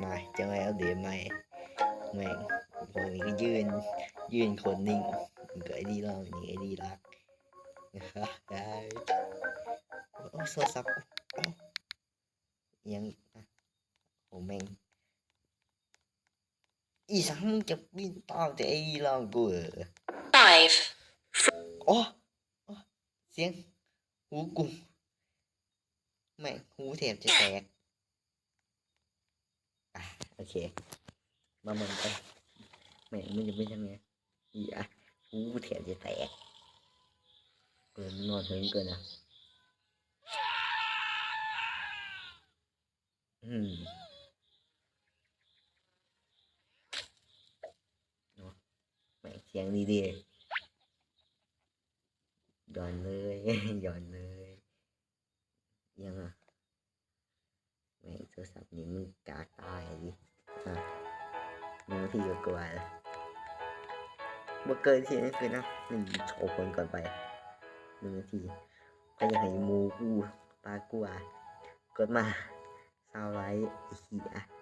ມາ ຈັ່ງໄວ້ອັບເດດໃໝ່. ແມ່ງ ພວກນີ້ກໍຢືນ ຢືນຄົນນິ່ງ ກໍໄອດີລາວນີ້ ໄອດີຫຼັກ ໄດ້. ໂອ້ ໂທລະສັບ ໂອ້ ອີ່ຫຍັງອີກນະ? ໂອ້ ແມ່ງ ອີ່ຫຍັງ ມຶງຈະປິ່ນຕາມແຕ່ໄອດີລາວກູເອີ? Five. ໂອ້ ໂອ້ ສຽງ ຫູກູ ແມ່ງ ຫູແທບຈະແຕກ. ອ່ະ ໂອເຄ ມາເບິ່ງກັນ ແມ່ງ ມັນຈະເປັນຈັ່ງໃດ? ອີ່ອະ ຫູແທບຈະແຕກ ເອີ ມັນນອນເຖິງເກີນນະ. ອືມ ເນາະ ແມ່ງ ສຽງດີເດ ຍ້ອນເລີຍ ຍ້ອນເລີຍ. ອີ່ຫຍັງອະ? ແມ່ງ ໂທລະສັບນີ້ມັນກາກຕາອີ່ຫຼີ. ອ່ະ ໜຶ່ງນາທີກວ່າແລ້ວ ບໍ່ເກີນ ສິບນາທີເນາະ. ນີ້ ໂຊຜົນກ່ອນໄປ ໜຶ່ງນາທີ. ໃຜຢາກໃຫ້ໝູກູປາກົວ ກົດມາຊາວໄລ້ ໄອ້ເຫຍ.